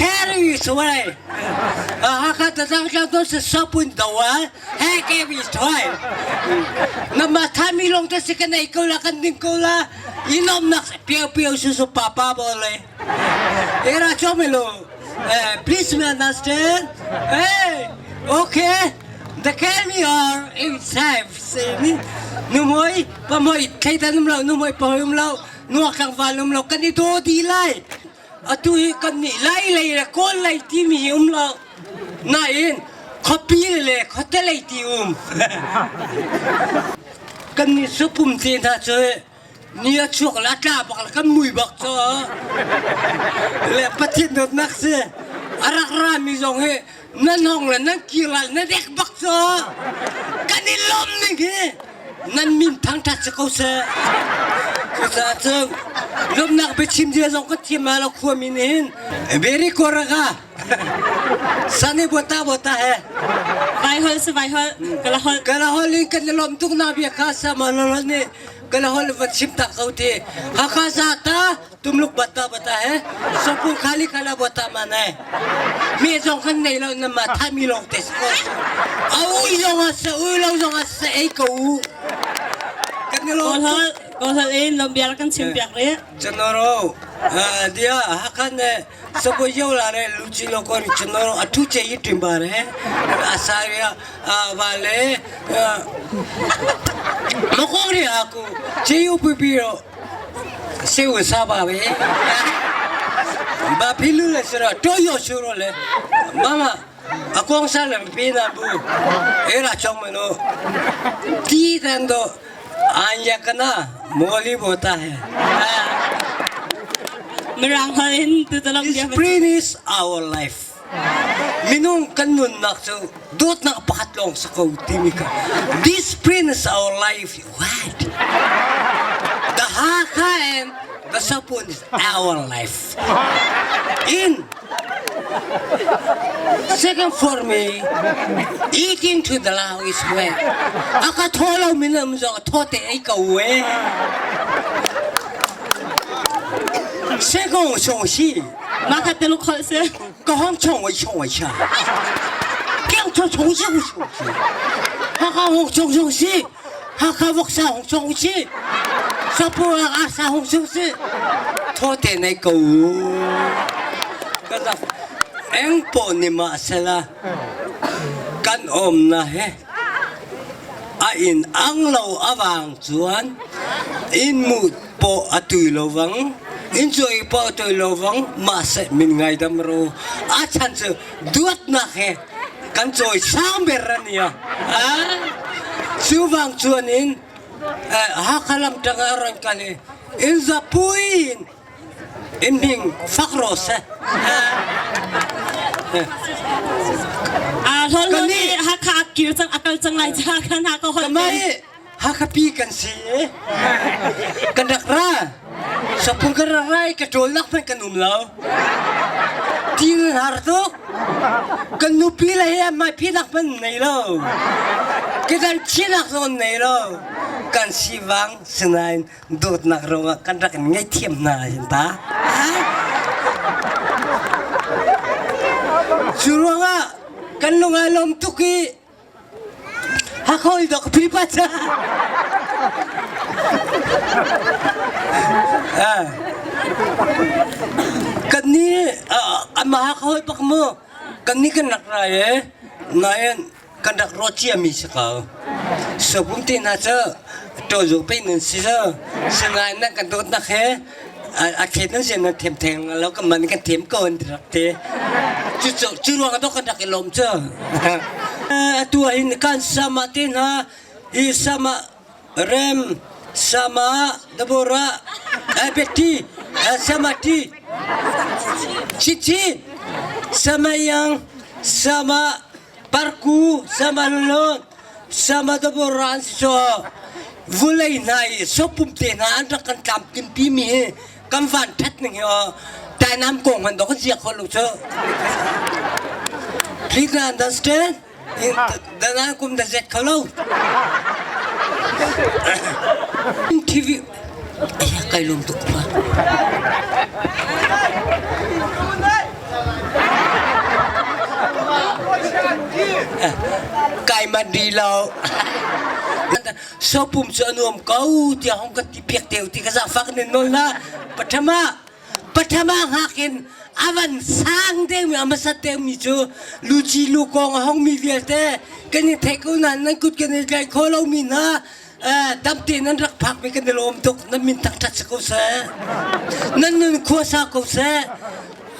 Carry suai. Hakha tatang to se sapun dawa he ke bi suai. Na ma thami long te se kan ei ko la kan ding ko la. Inom nak piao piao su su papa bole. Era chomelo. Please me understand. Hey, okay. The carry are inside. Nu moi pa moi thleidan um lo nu moi pa um lo nuak tlangval um lo kan i daw dih lai. Atu hi kan nih lai lei le kawl lei timi hi um lo. Nain khuapi le khuate lei ti um. Kan nih supum te hna cu ni a chuak le a tla bak le kan mui bak cu le Pathian dawtnak si a rak rami zong hi nan hong le nan kir lai na dek bak cu kan i lawm ning hi nan min thangṭhat si ko seh cucaah cun lawmhnak biachim zia zong ka thiam lo khuami nih hin very koraga sani bota bota he Vai hol si vai hol kala hol kala hol in kan i lawm tuk na bia kha sama lolol nih kala hol va chim tak ko ti Hakha za ta तुम लोग बता बता है सबको खाली खाला बता माना है me zong kan nei lo na ma tha mi long te ko a ui zong a sa ui lo zong a sa ei ko u kan ni lo Kawl hol kawl hol in lom biar kan chim piak re ကျွန်တော်တို့အဲဒီဟာခနဲ့စပရောက်လာတဲ့လူချင်းလောကကျွန်တော်တို့အထူးကျေးတင်ပါတယ်အစာရအာဗာလေမကောင်းရအကူခြေယူပြပြီးတော့ စိတ်ဝင်စားပါပဲဘာဖြစ်လို့လဲဆိုတော့တော့ရရှိတော့လေမမအကောင်စားလည်းမပေးနိုင်ဘူးအဲ့ဒါကြောင့်မလို့တီးတဲ့တော့အန်ရကနာမော်လီဘောတာဟဲ့ Mirang hol in tu lom bia Spring is our life. Minung kan nunnak cu dawtnak pakhat lawng si ko timi kha. This spring is our life. What? The Hakha and the Sapun is our life. In second for me, eating to the lao is where. Aka thaw lo minam zong thaw te ei ko we. 这个东西， Ma kha teluk hol si 刚抢我抢我抢，刚从重庆我抢去，哈哈红冲冲西，哈哈我上红冲西，说不啊上红冲西，拖点那个，个eng po ni ma sela kan om na he a in ang lo awang chuan in mu po a tui lo vang in chuai po a tui lo vang mahse min ngaidam ro a chan chu duatnak he kan cawi sang ber ania a chu wang chuan in Hakha lam tang a ron kal i in zapui in in hming fak ro seh A hlol hlol ni Hakha a kir cang a kal cang lai cha khan ha ka hol Kamai Hakha kan si i kan rak ra sapung kan rak ra i ka ṭawl nak hmanh kan um lo ti nan har tuk kan nupi le he mai phi nak hmanh nei lo kan thinak zong nei lo kan sivang sinain dawtnak ruangah kan rak in ngaihthiam hna hin ta cu ruangah kan lung ai lawm tuk i Hakha dok pipa cha. Kan ni amah Hakha hoi pak mu kan ni kan rak rai e nain kan rak ro cia mi si ko. Sobum te hna cu to zu pe nan si zo singai nan kan dawt nak he a thet nan sian nan them theng lo kan man kan them ko an rak te cu cu ruang ah kan rak i lawm cu atu ah hin kan sama te hna hi sama rem sama Deborah Betty sama T Chichi sama Yang sama Parku sama Lulun sama Deborah an si cu vulei hna i sopum te hna an rak kan tlamtlimpi mi hi kan van ṭhat ning hi aw tainam kong han dok ziak kho lo cu please understand danan kum da zet kho lo TV kai lum tuk pa. manh rih lo. Sopum cu a nuam ko tiah hong kan ti piak teu ti ka zaangfak nin nawl na. Pathama pathama hngak in avan sang deuhmi a hmasat deuhmi cu luci lukong a hongmi vialte kan i theih ko nain nan kut kan i tlaih kho lomi hna damte nan rak phakmi kan i lawm tuk nan min thangṭhat si ko seh nan nun khua sa ko seh.